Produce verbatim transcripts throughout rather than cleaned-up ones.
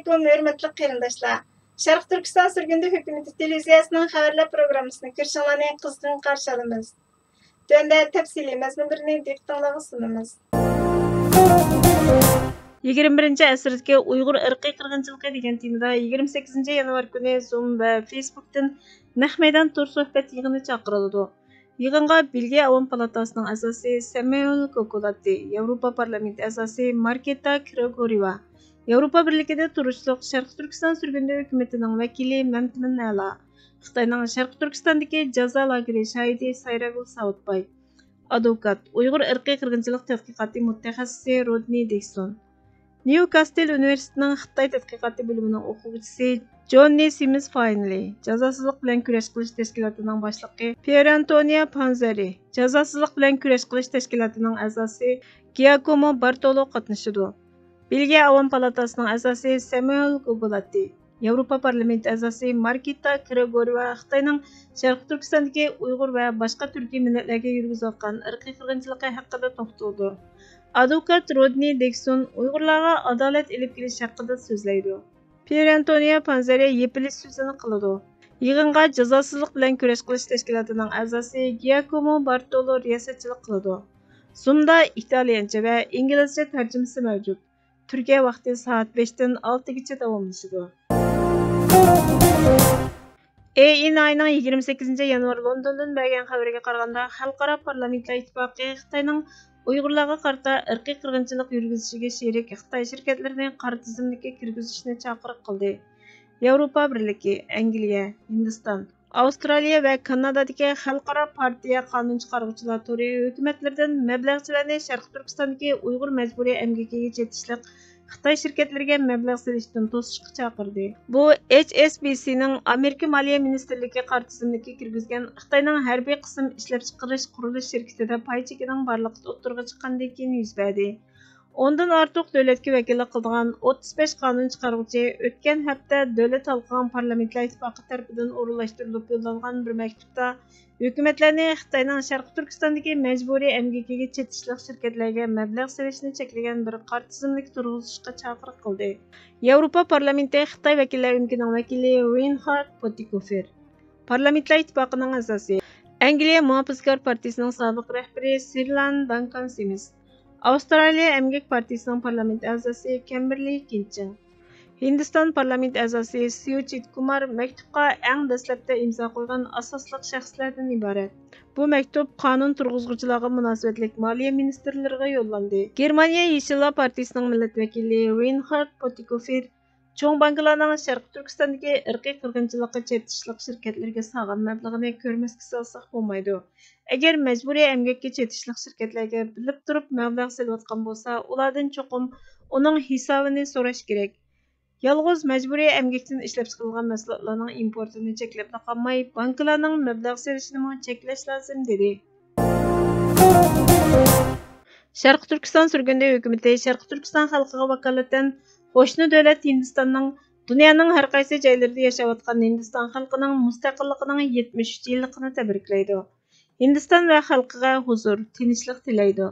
ئەلەيكۇم، ھۆرمەتلىك قېرىنداشلار! شەرقىي تۈركىستان سۈرگۈندە ھۆكۈمىتى تېلېۋىزىيەسىنىڭ خەۋەرلەر پروگراممىسىنى كۆرۈشۈڭلارنى قىزغىن قارشى ئالىمىز. تۆۋەندە تەپسىلىي مەزمۇنلىرىنى دىققىتىڭلارغا سۇنىمىز. يىگىرمە بىرىنچى ئەسىردىكى ئۇيغۇر ئىرقىي قىرغىنچىلىقى دېگەن تېمىدا يىگىرمە سەككىزىنچى يانۋار كۈنى زۇم ۋە فېيسبۇكتىن نەق مەيدان تور سۆھبەت يىغىنى چاقىرىلىدۇ. يىغىنغا بېلگىيە ئاۋام پالاتاسىنىڭ ئەزاسى سەمۇئېل گوگولاتتى، ياۋروپا پارلامېنت ئەزاسى ماركېتا كرېگوريېۋا، ياۋروپا بىرلىكىدە تۇرۇشلۇق شەرقىي تۈركىستان سۈرگۈندە ھۆكۈمىتىنىڭ ۋەكىلى مەمتىمىن ئەلا، خىتاينىڭ شەرقىي تۈركىستاندىكى جازا لاگېرى شاھىتى سايراگۈل ساۋۇتباي، ئادۋوكات، ئۇيغۇر ئىرقىي قىرغىنچىلىق تەتقىقاتى مۇتەخەسسىسى رودنى دىكسون، نيۇكاستىل ئۇنىۋېرسىتېتىنىڭ خىتاي تەتقىقاتى بۆلۈمىنىڭ ئوقۇغۇچىسى جوننى سىمىز فاينلى، جازاسىزلىق بىلەن كۈرەش قىلىش تەشكىلاتىنىڭ باشلىقى پيېر ئانتونىيا پانزېرى، جازاسىزلىق بىلەن كۈرەش قىلىش تەشكىلاتىنىڭ ئەزاسى گىياكومو بارتولو قاتنىشىدۇ. بېلگىيە ئاۋام پالاتاسىنىڭ ئەزاسى سەمۇئېل گوگولاتتى، ياۋروپا پارلامېنت ئەزاسى ماركېتا كرېگوريېۋا خىتاينىڭ شەرقىي تۈركىستاندىكى ئۇيغۇر ۋە باشقا تۈركىي مىللەتلەرگە يۈرگۈزۈۋاتقان ئىرقىي قىرغىنچىلىقى ھەققىدە توختىلىدۇ. ئادۋوكات رودنى دىكسون ئۇيغۇرلارغا ئادالەت ئېلىپ كېلىش ھەققىدە سۆزلەيدۇ. پيېر ئانتونىيو پانزېرى يېپىلىش سۆزىنى قىلىدۇ. يىغىنغا جازاسىزلىق بىلەن كۈرەش قىلىش تەشكىلاتىنىڭ ئەزاسى گىياكومو بارتولو رىياسەتچىلىك قىلىدۇ. زۇمدا ئىتالىيەنچە ۋە ئىنگلىزچە تەرجىمىسى مەۋجۇت. تۈركىيە ۋاقتى سائەت بەشتىن ئالتىگىچە داۋاملىشىدۇ. ئېئېنئاينىڭ يىگىرمە سەككىزىنچى يانۋار لوندوندىن بەرگەن خەۋىرىگە قارىغاندا، خەلقئارا پارلامېنتلار ئىتتىپاقى خىتاينىڭ ئۇيغۇرلارغا قارىتا ئىرقىي قىرغىنچىلىق يۈرگۈزۈشىگە شېرىك خىتاي شىركەتلىرىنى قارا تىزىملىككە كىرگۈزۈشنى چاقىرىق قىلدى. ياۋروپا بىرلىكى، ئەنگلىيە، ھىندىستان، ئاۋسترالىيە ۋە كانادادىكى خەلقئارا پارتىيە قانۇن چىقارغۇچىلار تورى ھۆكۈمەتلىرىدىن مەبلەغچىلەرنى شەرقىي تۈركىستاندىكى ئۇيغۇر مەجبۇرىي ئەمگىكىگە چېتىشلىق خىتاي شىركەتلىرىگە مەبلەغ سېلىشتىن توسۇشقا چاقىردى. بۇ، ئېچ ئېس بى سىنىڭ ئامېرىكا مالىيە مىنىستىرلىكى قارا تىزىملىككە كىرگۈزگەن خىتاينىڭ ھەربىي قىسىم ئىشلەپچىقىرىش قۇرۇلۇش شىركىتىدە پاي چېكىنىڭ بارلىقى ئوتتۇرىغا چىققاندىن كېيىن يۈز بەردى. ئوندىن ئارتۇق دۆلەتكە ۋەكىللىك قىلىدىغان ئوتتۇز بەش قانۇن چىقارغۇچى ئۆتكەن ھەپتە دۆلەت ھالقىغان پارلامېنتلار ئىتتىپاقى تەرىپىدىن ئورۇنلاشتۇرۇلۇپ يوللانغان بىر مەكتۇپتا، ھۆكۈمەتلەرنى خىتاينىڭ شەرقىي تۈركىستاندىكى مەجبۇرىي ئەمگىكىگە چېتىشلىق شىركەتلەرگە مەبلەغ سېلىشنى چەكلىگەن بىر قارا تىزىملىك تۇرغۇزۇشقا چاقىرىق قىلدى. ياۋروپا پارلامېنتى خىتاي ۋەكىللەر ئۆمىكىنىڭ ۋەكىلى رېينھارد پوتىكوفېر، پارلامېنتلار ئىتتىپاقىنىڭ ئەزاسى، ئەنگلىيە مۇھاپىزىتكار پارتىيىسىنىڭ سابىق رەھبىرى سىرلان دانكان سىمىس، ئاۋسترالىيە ئەمگەك پارتىيىسىنىڭ پارلامېنت ئەزاسى كەمبېرلى كىنچىڭ، ھىندىستان پارلامېنت ئەزاسى سيۇجىت كۇمار مەكتۇپقا ئەڭ دەسلەپتە ئىمزا قويغان ئاساسلىق شەخسلەردىن ئىبارەت. بۇ مەكتۇپ قانۇن تۇرغۇزغۇچىلارغا مۇناسىۋەتلىك مالىيە مىنىستىرلىرىغا يوللاندى. گېرمانىيە يېشىللار پارتىيىسىنىڭ مىللەت ۋەكىلى رېينھارد پوتىكوفېر چوڭ بانكىلارنىڭ شەرقىي تۈركىستاندىكى ئىرقىي قىرغىنچىلىققا چېتىشلىق شىركەتلىرىگە سالغان مەبلىغىنى كۆرمەسكە سالساق بولمايدۇ. ئەگەر مەجبۇرىي ئەمگەككە چېتىشلىق شىركەتلەرگە بىلىپ تۇرۇپ مەبلەغ سېلىۋاتقان بولسا، ئۇلاردىن چوقۇم ئۇنىڭ ھېسابىنى سوراش كېرەك. يالغۇز مەجبۇرىي ئەمگەكتىن ئىشلەپچىقىرىلغان مەھسۇلاتلارنىڭ ئىمپورتىنى چەكلەپلا قالماي، بانكىلارنىڭ مەبلەغ سېلىشىنىمۇ چەكلەش لازىم، دېدى. شەرقىي تۈركىستان سۈرگۈندە ھۆكۈمىتى شەرقىي تۈركىستان خەلقىگە ۋاكالىتەن قوشنا دۆلەت ھىندىستاننىڭ دۇنيانىڭ ھەر قايسى جايلىرىدا ياشاۋاتقان ھىندىستان خەلقىنىڭ مۇستەقىللىقىنىڭ يەتمىش ئۈچ يىللىقىنى تەبرىكلەيدۇ. ھىندىستان ۋە خەلقىگە ھۇزۇر، تىنچلىق تىلەيدۇ.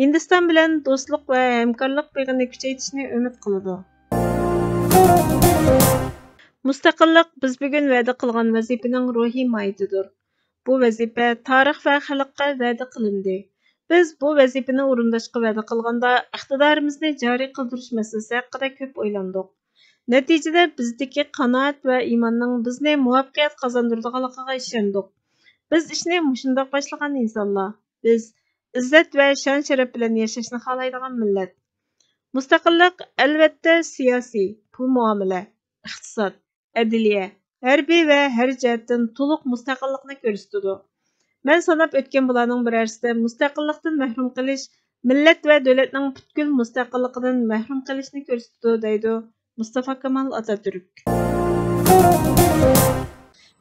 ھىندىستان بىلەن دوستلۇق ۋە ھەمكارلىق بېغىنى كۈچەيتىشنى ئۈمىد قىلىدۇ. مۇستەقىللىق بىز بۈگۈن ۋەدە قىلغان ۋەزىپىنىڭ روھىي ماھىيىتىدۇر. بۇ ۋەزىپە تارىخ ۋە خەلققە ۋەدە قىلىندى. بىز بۇ ۋەزىپىنى ئورۇنداشقا ۋەدە قىلغاندا، ئىقتىدارىمىزنى جارى قىلدۇرۇش مەسىلىسى ھەققىدە كۆپ ئويلاندۇق. نەتىجىدە بىزدىكى قانائەت ۋە ئىماننىڭ بىزنى مۇۋەپپەقىيەت قازاندۇرىدىغانلىقىغا ئىشەندۇق. بىز ئىشنى مۇشۇنداق باشلىغان ئىنسانلار. بىز ئىززەت ۋە شان-شەرەپ بىلەن ياشاشنى خالايدىغان مىللەت. مۇستەقىللىق، ئەلۋەتتە، سىياسىي، پۇل مۇئامىلە، ئىقتىساد، ئەدلىيە، ھەربىي ۋە ھەر جەھەتتىن تولۇق مۇستەقىللىقنى كۆرسىتىدۇ. مەن ساناپ ئۆتكەن بۇلارنىڭ بىرەرسىدە مۇستەقىللىقتىن مەھرۇم قېلىش، مىللەت ۋە دۆلەتنىڭ پۈتكۈل مۇستەقىللىقىدىن مەھرۇم قېلىشنى كۆرسىتىدۇ، دەيدۇ مۇستافا كامال ئاتاتۈرك.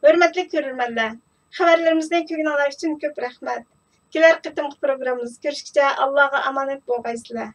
ھۆرمەتلىك كۆرۈرمەنلەر، خەۋەرلىرىمىزنى كۆرگىنىڭلار ئۈچۈن كۆپ رەھمەت. كېلەر قېتىمقى پروگراممىمىزدا كۆرۈشكىچە ئاللاغا ئامانەت بولغايسىلەر.